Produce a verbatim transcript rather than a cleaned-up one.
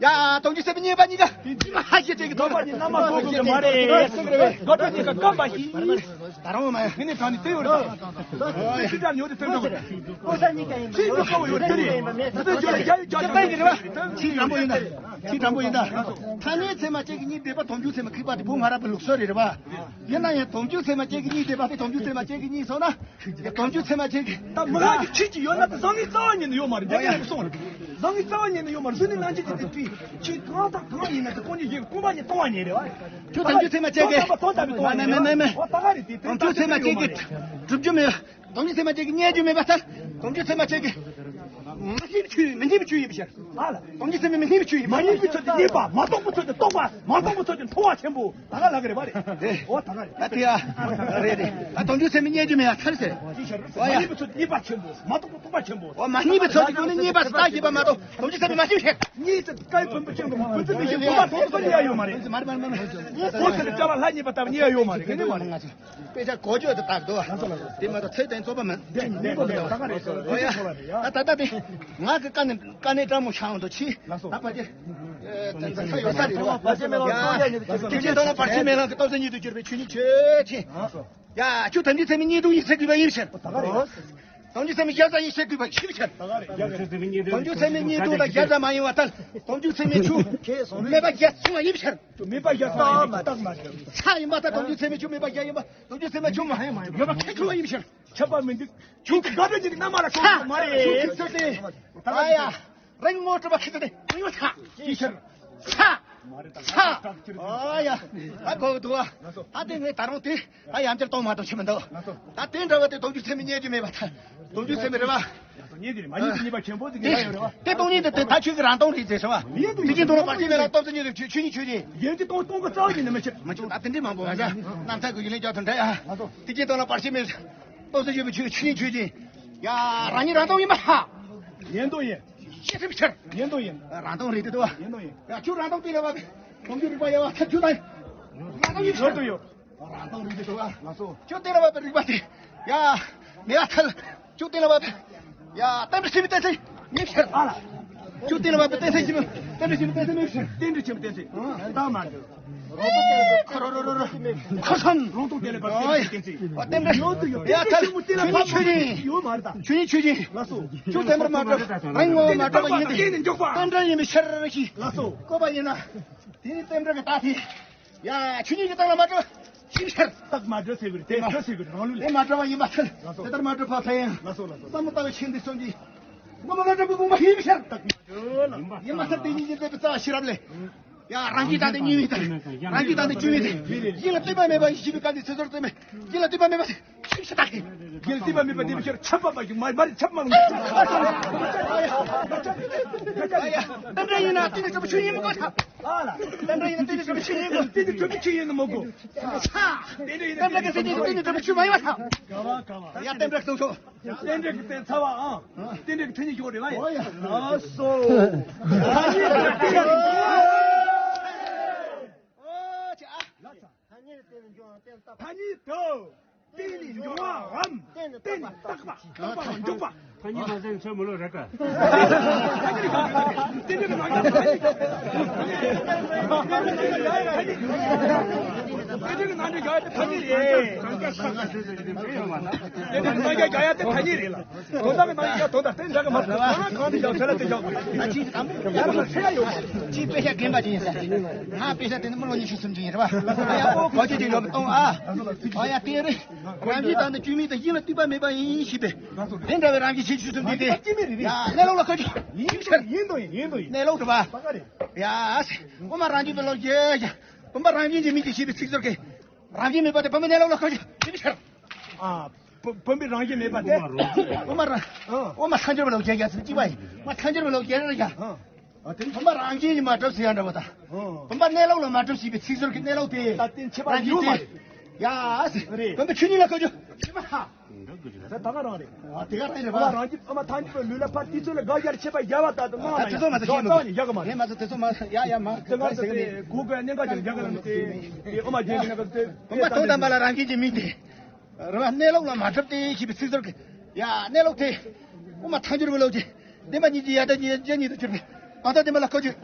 ཡ། དོམ་ཅུ་སེམས་དཔའ་གཉིས་པ་གཉིས་ཀ། དེ་ཅི་མ་ཧ་ཤེས་ཅིག་གི་ཐོག་པ་ནི་མནའ་མ་གོ་གི་མ་རེད། སྐབས་དེ་གཉིས་ཀ་སྐམ་པ་ཞིག་ད་རང་མ་ཡ། ངས་ནི་དྲང་ནི་དེ་ཡོད་རེད། ཁྱི་དྲག་ཉོ་དེ་སྟོན་ཐུབ་རེད། ཁྱི་ཉོ་ཁ་བོ་ཡོད་དེ་རེད། དེ་ཚོ་ཇོ་རེད། རྒྱ་ཡོད་རྒྱ་ཡོད་རྒྱ་ཡོད་རེད་བ། ཁྱི་དྲང་པོ་ཡིན་ད། ཁྱི་དྲང་པོ་ཡིན་ད། ཐ་སྙད་ཚད་མ་ཅན་གྱི་གཉིས་སྡེ་པ་དོམ་ཅུ་ཚད་མ་ཁེགས་པ་དེ་བོ་ང་ར་པའི་ལུགས་སྲོལ་རེད་རེད་བ། ཡིན་ན་ཡང་དོམ་ཅུ་ཚད་མ་ཅན་གྱི་གཉིས་སྡེ་པ་དེ་དོམ་ཅུ་ཚད་མ་ཅན་གྱི་གཉིས་སོང་ན། ཡ། དོམ་ཅུ་ཚད་མ་ཅན་གྱི། ད་མི་ལ་གི་ཁྱི་གཅིག་ཡོད་ན་ད་བཟང་ངན་རྩ་བ་ཉིད་ནས་ཡོད་མ་རེད། རྒྱ་རྒྱ་ནས་སོང་རེད། བཟང་ངན་རྩ་བ་ཉིད་ནས་ཡོད་མ་རེད། བཟོ་ནི་ནང་ཆེན་གྱི་དེ་དུས་ཁྱི་གང་དང་གང་ཡིན་ན་དེ་ཀོང་ཉིད་ཡིན་ཀོང་པ་ཉིད་གཏོང་བ་ཉིད་རེད་བ། ཁྱོད་དོམ་ཅུ་ཚད་མ་ཅན་གྱི། དོམ་ཚད་མ་ཅན་གྱི་སྒྲུབ་རྒྱུ་མེད། དོམ་ཅུ་ཚད་མ་ཅན་གྱི་རྙེད་རྒྱུ་མེད་པ་ལྟར། དོམ་ཅུ་ཚད་མ་ཅན་གྱི། མ་རྙེད་པའི་ཆོས་ཡིན། མི་རྙེད་པའི་ཆོས་ཡིན་པའི་ཕྱིར། ཨ་ལ། དོམ་ཅུ་ཚད་མ་མི་རྙེད་པའི་ཆོས་ཡིན། མ་རྙེད་པའི་ཆོས་དེ་རྙེད་པ། མ་རྟོགས་པའི་ཆོས་དེ་རྟོགས་པ། མ་རྟོགས་པའི་ཆོས་དེ་མཐོང་བ་ཆེན་པོ། ད་ག་ལ་གི་རེད་བ་རེད། དེ། འོ་ད་ག་རེད། ད་དེ་ཡ། རེད་རེད། ད་དོམ་ཅུ་ཚད་མ་རྙེད་རྒྱུ་མེད་ཡ་ཐལ་ཟེར། ཅི་ཤར། འོ་ཡ། མ་རྙེད་པའི་ཚུལ་དུ་རྙེད་པ་ཆེན་པོ། མ་རྟོགས་པ་རྟོགས་པ་ཆེན་པོ། འོ་མ་རྙེད་པའི་ཚུལ་དུ་ཀུན་ནས་རྙེད་པ་ལྟ་བྱེད་པ་མ་གཏོགས་དོམ་ཅུ་ཚད་མ་མ་ཤེས་ཤེས། རྙེད་ཚུལ་སྐལ་བའི་བུམ་པ་ཅན་གྱི་བུ་ཚུལ་མི་ཤེས། བུམ་པ་དོམ་ཚུལ་རྙེད་ཡ་ཡོད་མ་རེད། མ་རེད་མ་རེད་མ་རེད། འོ་ཚུལ་དུ་བྱ་བ་ལྷ་རྙེད་པ་ལྟ་བུ་རྙེད་ཡ་ཡོད་མ་རེད། ག་ནས་མ་རེད། དཔེ་ཆ་གོ་ཆོད་དུ་བཏགས་འདུག་དེ་མ་གཏོགས་ཚད་ལྡན་རྩོད་པ་མིན། འདི་མི་གོ་འདུག་ད་ག་རེད། འོ་ཡ། ད་ད་ལྟ་དེ་ང་གི་དཀའ་གནད་དཀའ་གནད་དྲང་མོ་ཤང་དུ་ཕྱིན། ལགས་སོ། ད་པ་ཅེ། ད་ས་ཡོད་ས་རེད་རོ། ཡ། དེ་ཅི་དོན་ལ་བར་ཆད་མེད་ལམ་གྱི་སྟོབས་ཟད་ཉིད་དུ་གྱུར་པའི་ཆོས་ཉིད་ཆོས་ཅན། ཡ། ཁྱོད་དོམ་ཅུ་ཚད་མ་རྙེད་དུ་ཡིན་ཟེར་དགོས་པ་ཡིན་ཕྱིར། དོམ་ཅུ་ཚད་མ་གཞལ་བྱ་ཡིན་ཟེར་དགོས་པ་ཡིན་ཕྱིར། དོམ་ཅུ་ཚད་མ་རྙེད་དུ་དང་གཞལ་བྱ་མ་ཡིན་པ་ལྟར། དོམ་ཅུ་ཚད་མ་ཆོས་མེད་པ་གཞལ་སོང་བ་ཡིན་ཕྱིར། མེད་པ་གཞལ་སོང་བ་ཡིན་ཕྱིར། ས་ཡིན་པ་ལྟར་དོམ་ཅུ་ཚད་མ་ཆོས་མེད་པ་གཞལ་ཡིན་པ། དོམ་ཅུ་ཚད་མ་ཆོས་མ་ཡིན་པ་ཡོད་པ་ཁས་ཁྱོད་ཡིན་ཕྱིར། ཁྱབ་པ་མི་འདུག་ཁྱོད་ཀྱི་དགའ་བའི་ཉིད་ཀྱི་རྣམ་པ་ལ་ཁྱོད་མ་རེད། ཁྱོད་ཀྱི་ཚོད་དེ། ད་ཡ། རིང་ངོ་སྤྲོད་པ་ཁྱེད་ཚོ་དེ་ཡོད་ཤག་ཅི་ཕྱིར། ཤ། ཤ། ཨ་ཡ། ད་གོ་གི་འདུག་ཨ། ད་དེ་ངས་ད་རུང་དེ་ད་ཡང་བསྐྱར་གཏོང་མ་གཏོང་ཤེས་མི་འདུག་ད་དེ་འདྲ་བ་དེ་དོམ་ཅུ་ཚད་མ་རྙེད་རྒྱུ་མེད་པ། ད་དོམ་ཅུ་ཚད་མ་རེད་བ། ངས་དེ་མ་རྙེད་དེ་རྙེད་པ་ཆེན་པོ་ཟིག་གི་ད་ཡོད་རེད་བ། དེ་སྟོང་ཉིད་དེ་དེ་ད་ཁྱོད་ཀྱི་རང་སྟོང་རེད་ཟེར་སོང་བ། དེ་ཅི་སྟོང་ལ་བར་ཆད་མེད་ལ་སྟོབས་ཟད་ཉིད་དུ་ཆོས་ཉིད་ཆོས་ཅན། ཡོད་དེ་སྟོང་སྟོང་གི་རྩ་བ་ཉིད་ནས་མི་ཕྱིར། མ་བྱུང་ད་དེ་འདྲའི་མང་པོ་ང་ཚོ་རྣམ་ཐར་གྱི་ཡུལ་ལས་རྒྱ་དང་འདྲ་ཡ། དེ་ཅི་སྟོང་ལ་བར་ཆད་མེད། སྟོབས་ཟད་ཉིད་དུ་ཆོས་ཉིད་ཆོས་ཅན། ཡ། རང་ཉིད་རང་སྟོང་ཡིན་པ་ཧ། ཉན་དོ་ཡིན། ཤེས་ཐུབ་ཕྱིར། ཉན་དོ་ཡིན། རང་སྟོང་རེད་དེ་དོ། ཉན་དོ་ཡིན། ཡ། ཁྱོད་རང་སྟོང་དེ་ལ་བ། དོམ་ཅུ་རིག་པ་ཡ་བ་ཐབས་ཁྱོད་དང་། རང་སྟོང་ཡིན་ཤོར་དུ་ཡོད། རང་སྟོང་རེད་དེ་དོ་བ། ལགས་སོ། ཁྱོད་དེ་ལ་བ་པའི་རིག་པ་དེ། ཡ། མེ་ཡ་ཐལ། ཁྱོད་དེ་ལ་བ་པའི། ཡ། རྟེན་འབྲེལ་ཆེན་པོའི་གཏན་ཚིགས་ཉིད་ཕྱིར། ཨ་ལ། ཁྱོད་དེ་ལ་བ་པའི་གཏན་ཚིགས་ཆེན་པོ། རྟེན་འབྲེལ་ཆེན་པོའི་གཏན་ཚིགས་ཆེན་པོ། རྟེན་འབྲེལ་ཆེན་པོའི་གཏན་ཚིགས། ད་མ་འདྲ། ཁོ་རོ་རོ་རོ་རོ། ཁོ་སོན། རང་སྟོང་དེ་ལས་པར་ཆད་པའི་གཏན་ཚིགས། ཨོ་ཡ། རྟེན་འབྲེལ། ཡོད་དུ་ཡོད། ཡ་ཐལ། ཆོས་ཉིད་ཆོས་ཅན། ཡོད་མ་རེད་ད། ཆོས་ཉིད་ཆོས་ཅན། ལགས་སོ། ཆོས་ཚད་མར་མ་གྲུབ། རང་ངོ་བོ་མ་གྲུབ་པ་ཡིན་ཏེ། རྟེན་འབྲེལ་ཡིན་པའི་ཕྱིར་ཞེས། ལགས་སོ། བཀོད་པ་ཡིན་ན། དེ་ནི་རྟེན་འབྲེལ་གྱི་རྟགས་དེ། ཡ། ཆོས་ཉིད་ཀྱི་སྟེང་ལ་མ་གྲུབ་ཞེས་པའི་ཕྱིར། རྟགས་མ་གྲུབ་ཟེར་བའི་དེ་ཆོས་ཟེར་བའི་རང་ལུགས་ལས། དེ་མ་གྲུབ་པ་ཡིན་པ་ཕྱིར། ལགས་སོ་ལགས་སོ། དེ་ལྟར་མ་གྲུབ་པ་ཕྱིར་ཡང་། ལགས་སོ་ལགས་སོ། ཟབ་མོ་ལྟ་བའི་ཆོས་འདི་གསུངས་ཀྱི། ངོ་མ་མ་གྲུབ་པའི་དགོངས་པ་ཡིན་པའི་ཕྱིར། ཡིན་པ་ཡིན་མ་ཚད་དེ་ཉིད་ཀྱི་མཛད་པའི་རྩ་བ་ཤེས་རབ་ལས། ཡ། རང་རྒྱུད་དང་ནི་གཉིས་པའི་དང་། རང་རྒྱུད་དང་ནི་བཅུ་པའི་དང་། ཡིད་ལ་སྟོད་པ་མེད་པ་ཡིན་ཞེས་པའི་སྐབས་འདི་ཚེ་ཟུར་ཙམ་མེད། ཡིད་ལ་སྟོད་པ་མེད་པ་ཞིབ་ཞིབ་བརྟག་གི། ཡིད་ལ་སྟོད་པ་མེད་པ་དེ་བའི་ཕྱིར་ཁྱབ་པ་མ་བྱུང་མ་མ་རེད་ཁྱབ་མ་མྱོང་། རྟེན་འབྲེལ་ཡིན་ན་རྟེན་འབྲེལ་གྲུབ་པའི་ཆོས་ཉིད་མི་དགོས་ཐལ། རྟེན་འབྲེལ་ཡིན་ན་རྟེན་འབྲེལ་གྲུབ་པའི་ཆོས་ཉིད་མི་དགོས། རྟེན་འབྲེལ་གྲུབ་པའི་ཆོས་ཉིད་མི་དགོས། ས། རྟེན་འབྲེལ་ཡིན་ན་རྟེན་འབྲེལ་གྱི་སེམས་ཉིད་རྟེན་འབྲེལ་གྲུབ་པའི་ཆོས་མ་ཡིན་པ་དང་། ཡ། རྟེན་འབྲེལ་གཏོང་ཆོག་རྟེན་འབྲེལ་གྱི་རྟེན་ཚ་བའམ། རྟེན་འབྲེལ་གྱི་མཚན་ཉིད་ཞོག་རེད་བ་ཡ། ཨོ་ཡ། ལགས་སོ། ཐ་སྙད་རྟེན་འབྱུང་བའམ། ཐ་སྙད་རྟེན་འབྱུང་བའམ། རྟེན་ནི་རྟེན་ནི་འབྱུང་བའམ། རྟེན་ནི་རྟེན་ནི་བཏགས་པ། བཏགས་པ་དང་འཇུག་པ། ཐ་སྙད་མ་ཟད་ཆོས་མི་སློབ་རེད་ཀ། རྟེན་འབྲེལ་གྱི་ནང་དུ་ཐ་སྙད། རྟེན་འབྲེལ་གྱི་ནང་དུ་ཡ་ཡ་དེ་ཐ་སྙད་རེད། རྟེན་འབྲེལ་གྱི་ནང་དུ་ཡ་ཡ་དེ་ཐ་སྙད་རེད་ལ། དོན་དག་གི་ནང་ཡིན་ཡང་དོན་དག་རྟེན་འབྲེལ་གྱི་མ་གཏོགས་གང་ན་གང་དུ་ཡང་ཟེར་ལ་དེ་ཡང་ཡར་ལ་ཕྱེ་ཡ་ཡོད་མ་རེད། ཅིའི་དཔེ་ཆ་རྒན་པ་ཅིག་ཡིན་ས་རེད། ང་དཔེ་ཆ་དེ་ནི་མི་ལོ་ཉི་ཤུ་སུམ་ཅུ་ཡིན་རེད་བ། ཨ་ཡ་ཨོ་གོ་ཆོད་ཅིག་ཡོད་པ་གཏོང་ཨ། ཨ་ཡ་དེ་རེད། རང་བཞིན་དང་ནི་བཅུད་མིན་དང་ཡིད་ལ་སྟོད་པ་མེད་པ་ཡིན་ཞེས་པས། དེ་འདྲ་བའི་རང་བཞིན་ཆོས་ཅན་གསུམ་འདི་སྟེ། ཡ་གནས་ལུགས་ལ་ཁ་ཆུ་ཡིན་ཕྱིར། ཡིན་དོ་ཡིན་དོ་ཡིན། གནས་ལུགས་རེད་བ། ཡ་ཨོ་མ་རང་བཞིན་པའི་ལོ་རྒྱས་ཀྱང་བུམ་པ་རང་བཞིན་གྱི་མིང་དེ་ཞེས་པའི་ཚིག་ཟུར་གྱི། རང་བཞིན་མེད་པ་དེ་བུམ་པའི་གནས་ལུགས་ལ་ཁ་ཆུ་ཡིན་ཕྱིར། ཨ། བུམ་པའི་རང་བཞིན་མེད་པ་དེ། ཨོ་མ་རང་། ཨོ་མ་ཐལ་འགྱུར་བའི་ལོ་རྒྱས་ཀྱང་ཚིག་གཅིག་པ་ཡིན། མ་ཐལ་འགྱུར་བའི་ལོ་རྒྱས་རེད་ཀྱང་། ཨ། དེ་ནི་བུམ་པ་རང་བཞིན་གྱིས་མ་གྲུབ་ཟེར་ཡ་འདྲ་བ་དང་། ཨོ། བུམ་པ་གནས་ལུགས་ལ་མ་གྲུབ་ཞེས་པའི་ཚིག་ཟུར་གྱི་གནས་ལུགས་དེ། ད་རྟེན་ཁྱད་པར་རང་བཞིན་ཡོད་མ་དེ། རེད། ཡ། རེད། བུམ་པའི་ཆོས་ཉིད་ལ་བཀོད་རྒྱུ་ཞེས་པ་ཧ། ད་ད་ག་རང་རེད། ཨ་དེ་ག་རང་རེད་བ། ཨོ་མ་རང་བཞིན་ཨོ་མ་ཐལ་འགྱུར་བའི་ལུས་ལ་ཕར་དུས་ཚོད་ལ་དགག་བྱར་བྱེད་པ་ཡལ་བ་ལྟར་དུ་སྣང་ལ་ཡང་། ཨ་དེ་ཚོ་མ་ཟེར་ཤེས་མི་དགོས། ཡག་གི་མ་རེད། དེ་མ་ཟེར་དེ་ཚོ་མ་ཡ་ཡ་མ་དེ་ག་ཟེར་གི་མེད། གོ་དགོས་གནད་འགག་ཅིག་ཡག་གི་རང་དེ་ཨོ་མ་རྒྱན་གྱི་གནད་འགག་དེ། བུམ་པ་དོན་དམ་པ་ལ་རང་བཞིན་གྱིས་དམིགས་ཏེ། རེད་བ། གནས་ལུགས་ལ་མ་གྲུབ་སྟེ་ཞེས་པའི་ཚིག་ཟུར་གྱི། ཡ་གནས་ལུགས་དེ། དབུ་མ་ཐལ་འགྱུར་བའི་ལུགས་ཀྱི། བདེན་པ་གཉིས་ཀྱི་ཡ་དང་གཉིས་ཀྱི་ཉིད་དུ་གྱུར་པའི་གང་ལྟར་བདེན་པ་ལ་བཀོད་རྒྱུ་